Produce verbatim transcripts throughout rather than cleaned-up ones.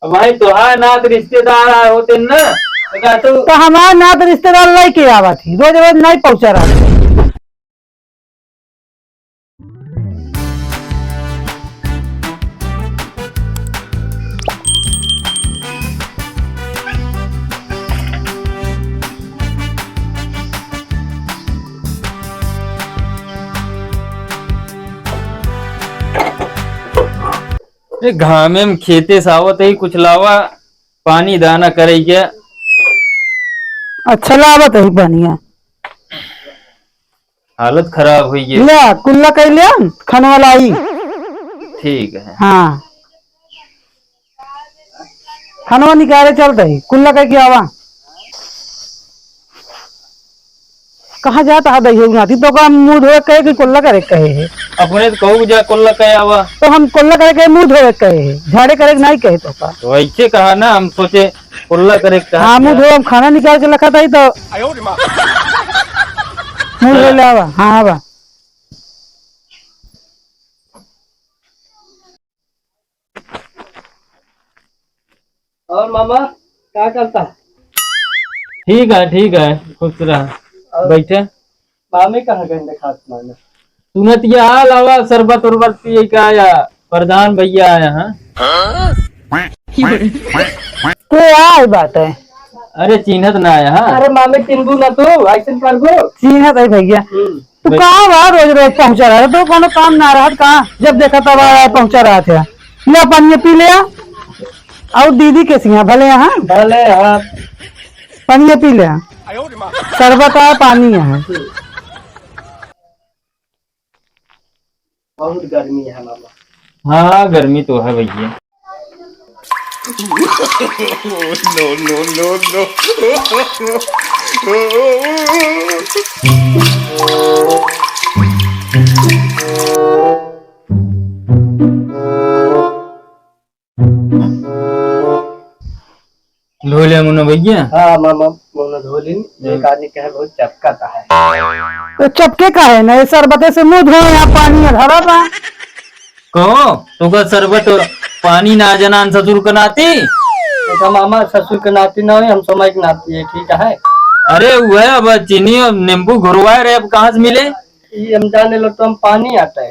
अब भाई, तोहार नात रिश्तेदार आए होते न, तो का तू तो हमार नात रिश्तेदार लइके आवत ही, रोज रोज नहीं पहुंचा रहा। ए, घामे में खेते से आवत ही, कुछ लावा, पानी दाना करे के। अच्छा, लावत ही पानिया। हालत खराब हुई है। ले, कुल्ला कइ ले, खनवा लाई। ठीक है। हाँ। खनवा निकाले चलत ही, कुल्ला कइ के आवा। कहाँ जात हा दही नाती, तो का मुंह धोए कहे कि कुल्ला करे कहे है? अपने तो कहू जा कुल्ला कहे आवा। तो हम कुल्ला करे कहे, मुंह धोए कहे है, झाड़े करे के नहीं कहे तो का? तो ऐसे कहा ना, हम सोचे कुल्ला करे कहा हाँ, मुंह क्या? धोए, हम खाना निकाल के रखा था ही तो। मुंह धो ले आवा, हाँ आवा। और मामा, का करता? ठीक है, ठीक है, खुश रह। और बैठे। मामी कहाँ गए देखात माने? सुनत ये हाल आवा, शरबत उरबत पिए का आया, प्रधान भैया आया हैं। के आए बात है? अरे चिन्हत ना आया, हाँ। अरे मामी चिन्हबू ना तू, ऐसन करबू? चिन्हत है भैया। हम्म। तू भाई। कहाँ बा रोज रोज पहुँचा रहा है? तो कोनो काम ना रहत कहाँ? जब देखा तब आया पहुँचा रहा था। ले पानी पी ले आ। और दीदी कैसी हैं? भले हैं? भले हैं। पानी पी ले आ। शरबत है, पानी है। बहुत गर्मी है मामा। हाँ, गर्मी तो है भैया। No, no, no, no। धो ले मुन्ना भैया। हाँ मामा, मुन्ना धो लेन। हम्म। एक आदमी कहे बहुत चपका का है। तो चपके का है ना, ये शरबते से मुंह धोए, यहाँ पानी है धरा बा। कहो, तोका शरबत पानी ना जनान ससुर के नाती? देखा मामा, ससुर के नाती ना होई, हम समय के नाती है, ठीक है? अरे वह अब चीनी और नींबू घुरवाए रहे, अब कहाँ से मिले? ई हम जाने लो तो हम पानी आता है।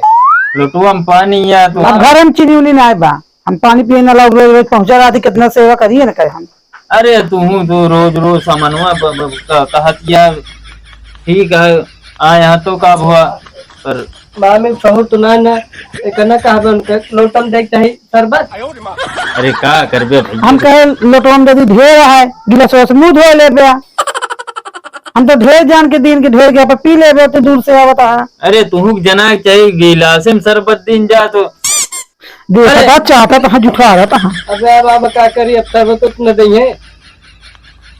लोटुआ में पानी या तो अब घर में चीनी उनी ना बा, हम पानी पिए ना लाओ, रोज रोज पहुँचा रहा थी, कितना सेवा करिए ना करे हम। अरे तुहू तो रोज रोज सामानवा ब-, ब-, क-, कहत या ठीक है, आ यहाँ तो का भवा, पर मामी सहूर तो ना ना, एक ना कहबे उनके लोटम देख चाही शरबत। अरे का करबे भैया? हम कहे लोटम दे दी ढेर है, गिलास से मुंह धो लेबे। हम तो ढेर जान के दिन के ढेर के पर पी लेबे तो दूर से आवत है। अरे तुहू के जना के चाही, गिलासे में शरबत दिन जा तो देखा अरे। था, चाहता था, जुठा रहा था। अबे अब, अब का करी, अब शरबत तो न दइहे।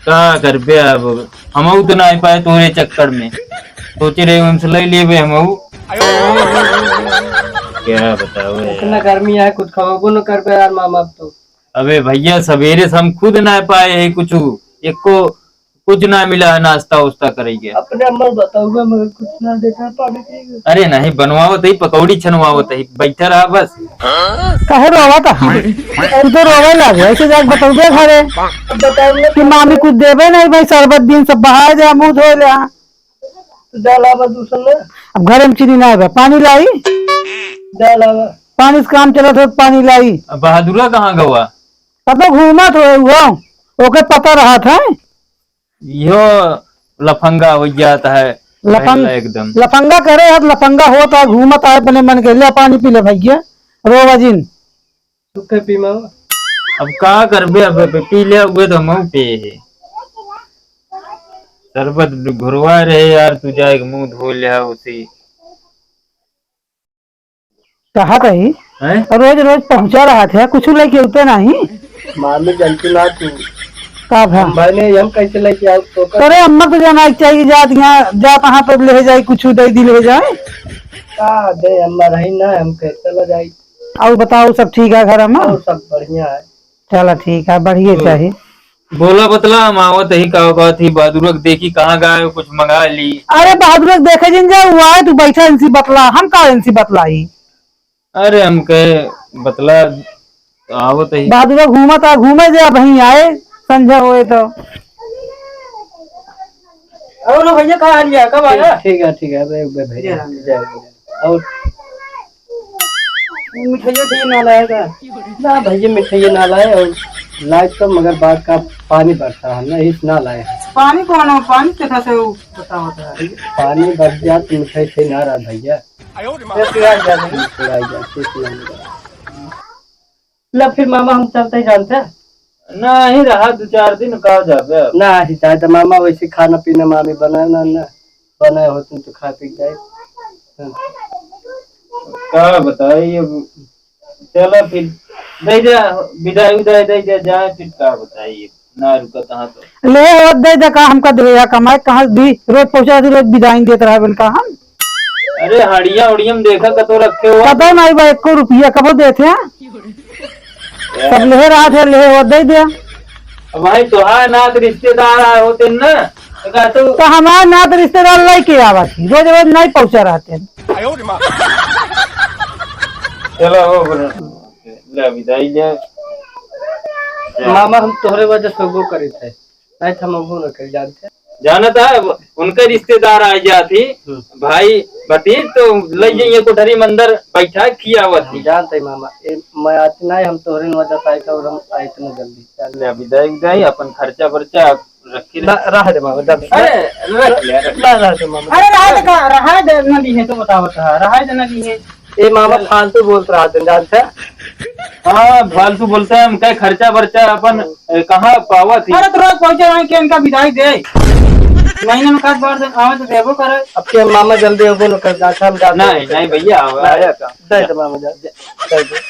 का करबे अब, हमहू तो ना आ पाए तोरे चक्कर में। सोचे रहे उनसे ले लेबे हमहू। क्या बताओ यार। इतना गर्मी है, कुछ खवाबो न करबे यार मामा अब तो। अबे भैया, सवेरे से हम खुद ना पाए है कुछ, एको कुछ ना मिला है नाश्ता उस्ता करे के। अपने अम्मा बताऊंगा, मगर कुछ ना देखा पानी पीएगा। अरे नहीं, बनवावत ही, पकौड़ी छनवावत ही, बैठा रहा बस। काहे रोवा था? तू तो रोवे लागे, ऐसे जाके बताऊंगा घरे अब बताऊंगा कि मामी कुछ देवे नहीं भाई, शरबत दिन सब बहा जा, मुंह धो ले। तो जा लावा दूसर ले। अब घरे में चीनी ना बा, पानी लाई। जा लावा। पानी से काम चलत हो, पानी लाई। अब बहादुरा कहाँ गवा? पता घूमत हो, वो, ओके पता रहत है। इहो लफंगा हो जात है, लफंग-, पहला एकदम। लफंगा करे है, लफंगा होत है, घूमत है अपने मन के। ले पानी पी ले भैया, रोवा जिन। तू के पी मामा? अब का करबे, अब, अब पी ले, उहे तो हमहू पे है। शरबत घुरवा रहे यार, तू जाए के मुंह धो ले उसी। कहा कही? हैं? रोज रोज पहुंचा रहा था, कुछ लेके उते नहीं। मामी जानती ना तू। का भा? हम भाई ने हम कैसे लेके आओ तो का? अरे अम्मा तो जाना चाहिए, जात यहाँ, जात यहाँ पर ले जाए, कुछ दे दी ले जाए। का दे अम्मा रही ना, हम कैसे ले जाए? और बताओ, सब ठीक है घर में? और सब बढ़िया है। चला ठीक है, बढ़िए हम्म। चाहिए। बोला बतला, हम आवत ही, का बात ही, बहादुरक देखी कहाँ गए, कुछ मंगा ली। अरे बहादुरक देखे जिन जा, वो आए, तू बैठा इनसी बतला, हम का इनसी बतलाई? अरे हम कहे बतला, आवत ही। बादुरा घूमत आ, घूमे दे, अब वहीं आए, संझा होए तो। और भैया, का हाल है? कब आया? ठीक है, ठीक है, अबे, अबे भैया, जय राम। जय राम। और मिठाइया उठाइया ना लाया का? ना भैया, मिठाइया ना लाए, और लाए तो मगर बात का पानी बरसा है ना, इस ना लाए। पानी कौन है? पानी कैसा से वो बताओ तो। पानी बरस जात तो मिठाई से ना रहा भैया। ये सिराज जा रही। सिराज जा, ठीक है। ला फिर मामा हम चलते ही जानते हैं। नहीं रहा, दो चार दिन का जाबे अब। ना ही चाहे तो मामा वैसे खाना पीना मामी बनाए ना, ना बनाए हो तुम तो खा पी जाए। हाँ। का बताई अब, चला फिर दे दे, विदाई उदाई दे दे जाए, फिर का बताई अब, ना रुका तहाँ तो। ले हो दे दे का हमका दे या कमाए कहाँ दी, रोज पहुँचा दी, रोज विदाई देत रहा बन का हम। अरे हड़िया उड़िया में देखा कतो रखे हो। पता नहीं भाई, एको रुपया कबो देते हैं। सब लेहे रहा थे, लेहे हो दे दिया। अब भाई तोहार नात रिश्तेदार आए होते न, तो का तू तो हमारे नात रिश्तेदार लेके आवा थी, रोज रोज नहीं पहुंचा रहते हैं। चलो हो बोलो। ले विदाई ले। मामा हम तोहरे वजह से वो करे थे, नहीं तो हम वो न कर जानते। जानत है, उनके रिश्तेदार आ जात ही, हम्म। भाई भतीज तो ले जाइए कोठरी में अंदर बैठा खियावत ही। जानते ही मामा, ए, मैं आती नहीं, हम तोहरे न वजह से आए थे और हम आए इतना जल्दी। चल। ले विदाई विदाई, अपन खर्चा बर्चा रखी रह। ना, रह दे मामा, जा। अरे, रख ले, रख ले। ना, रह दे मामा। अरे, रह दे का, रह दे, ना दी है तो बताओ, बता, रह दे, ना दी है। ए मामा, फालतू बोलत रहा दिन, जानते हैं? हाँ, फालतू बोलता है, हम कहे खर्चा बर्चा अपन, ए, कहाँ पावत ही? अरे, तो रोज पहुँचे वहीं के इनका विदाई दे। महीने में एक आध बार दिन आवे तो देबो करे। अब के मामा जल्दी होबो न कर, जाता हम जाते नहीं, हैं। नहीं भैया, आवे, आया का? दे दे मामा, जा, दे दे।